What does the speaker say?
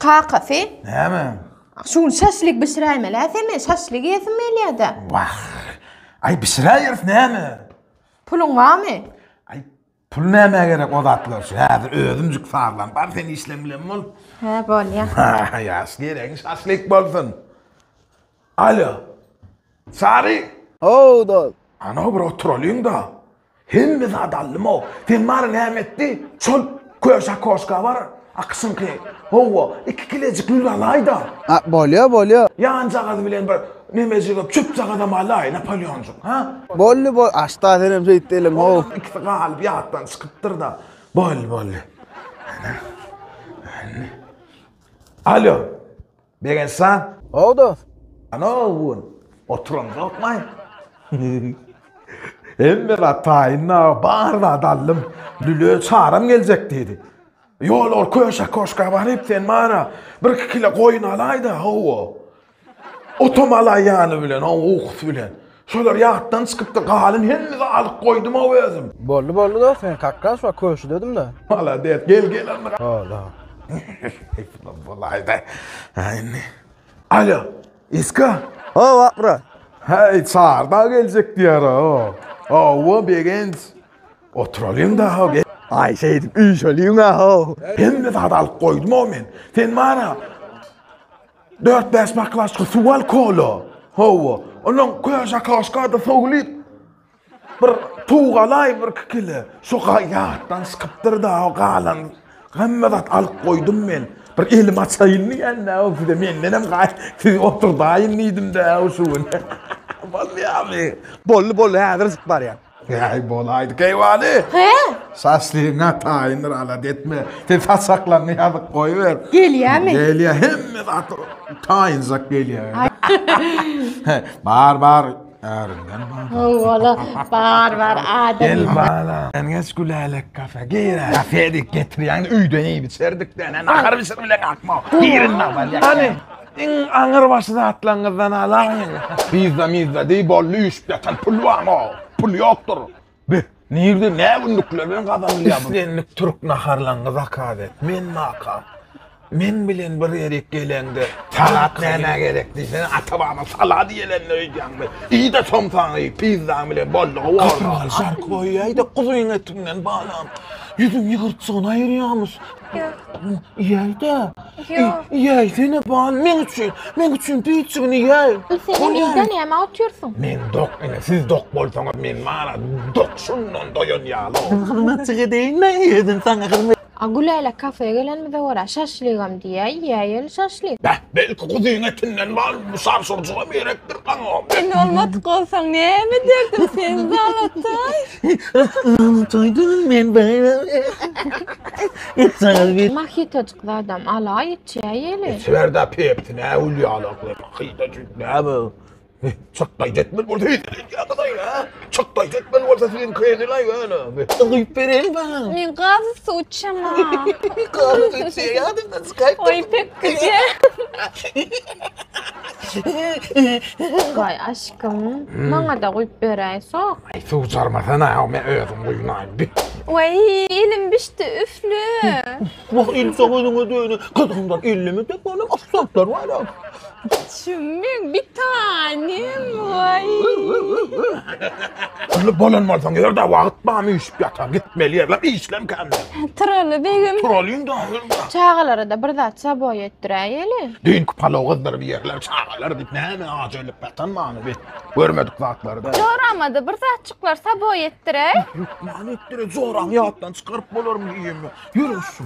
Kakasy. Näme? Şu gün şaşlik bişiräýmeli-ä sen men şaşlik iýesim gelýär-de. Wah. Aý bişiräýeris näme? Puluň barmy? Aý pul nämä gerek o zatlar üçin? Häzir özümjik sazlan. Bar sen işleň bilen bol. Hä, bolýa. Ýaş geregiň şaşlik bolsun. Alo. Sary. How dost. Ana bir oturalyň-da. Hemme zat aldym-ow. Sen bary näme etdi? Şol köşe koşka bar, akyşyňky. Howwa, iki kilejik lül alaý-da. A, bolýa, bolýa. Ýanjagaz bilen bir nemejigip çöpjagazam alaý, Napoleonjyk, ha? Boldy, bol. Aşda senem şeýtdi eliň-ow. Ikisi galyp ýatdan çykypdyr-da. Boldy, boldy. Ana. Alo. Begenç jan. How dost. Ana bu gün oturamzokmaý. Hemme zat taýyn-da, bar zat aldym. Lüle çaram geljek diýdi. Ýol ol köşe koşka baryp sen mana bir-iki kilo goýun alaý-da, hawa. Otam alaý ýany bilen, hawa, ukusy bilen. Şolar ýatdan çykypdyr, galyn hemme zat alyp goýdum-ow özüm. Boldy, boldy dost, men kakras şu wagt köşüdedim-de. Malades, gel, gel onda. Boldy. Bolaýda. Ha indi. Alo, Iska. Hawa, Akmyrat. Häý, Çarda geljek diýýär o. Hawa, Begenç. Oturalyň da, ha. Aý, şeýdip üýşeliň-ä, how. Hemme zady alyp goýdum-ow men. Sen bar-a, dört-bäş baklaşka suw al, kola. Hawa. Ondan köşe koşka-da sowulyp, Bir towuk alaý bir iki kile. Şo ýatdan çykypdyr-da, o galan hemme zat alyp goýdum men. Bir elim açaýyn diýende, o size mendenem gaý, sizi oturdaýyn diýdim-dä şu gün. Bolýamy? Boldy, boldy, häzirjik barýan. Äý, bolaýdy, keýwany. Hä? Şaşlygyň-a taýyndyr, alada etme. Sen saçaklaryňy ýazyp goýber. Gelýämi? Gelýär, hemme zat taýynjak gelýär. Bar, bar. Ärinden bar. Howala bar bar adam. Gel bala. Sen geç Gülälek kafe. Gir. Kafe dik getirýän öýden iýip içerdik de. Nahar bişir bilen akma. Girin nahar. Hany iň aňyr başy zatlaryňyzdan alaýyň. Pizza mizza diý boldy üýşüp ýatan pul barmy? Pul ýokdur. Be, nirde nä günlükler bilen gazanylýar bu? Islendik türk naharlaryňy zakaz et. Men makam. Men bilen bir ýerik geleňde salat nämä gerek diýsene, ata-baba salat iýelendir öýdýäňmi? Iý-de somsaňy, pizzaň bilen boldugy borda. Gapyrgaly şarky goýaý-da guzyň etinden balam. Ýüzüň ýygyrtjygyny aýyrýamyş. Iýäý-dä. Ýok. Iýäýsene bal, meň üçin, meň üçin piçigini iýäý. Senem iýde näme otyrsyň? Men dok ine, siz dok bolsaňyz men bara dok şundan doýan ýaly. Hyzmatçyk edeýinmi, özüm saňa hyzmat. A Gülälek kafeýe gelenimize görä şaşlygam diýýä, iýäýeli şaşlyk. Beh, belki guzyň etinden bar, bu şarşurjygam gerekdir saňa. Sen bolmadyk bolsaň näme ederdim sen zalataý. Zalataý däl men baýram. Etjagaz bir. Mahitajyk zadam alaý içäýeli. Içiber-dä pepsi nä gülýalakly mahitajyk näme. Çykdaýjy etmeli bolsa hezil edýäňiz-aý, hä? Çykdaýjy etmeli bolsa siziňki hezil-aý ýöne. Guýup bereýin saňa. Men gazly suw içemok. Gazly suw içýä ýadymdan çykaýypdyr. Oý pekgije. Gaý aşkym, maňa-da guýup beräý sok. Aý suw jarmasana, men özüm guýunaýyn. Waý, elim bişdi, üfle. Wah, ilse gözüňe döne. Gyzyňdan elleme dek bolam, ofisantlar bar. Çümmük bir tanem waý. Indi bolan bolsaň ýörde wagt barmy üýşüp ýatan gitmeli ýerler işlem kän. Turaly begim. Turalyň da ýörde. Çagalara-da bir zat saboý etdiräýeli. Düýnki palaw gyzdyryp ýerler çagalar diýip näme aç ölüp ýatan many bi. Görmedik zatlary da. Joramada bir zatjyklar saboý etdiräý. Hökman etdire joraň ýatdan çykaryp bolarmy diýemmi. Ýör şu.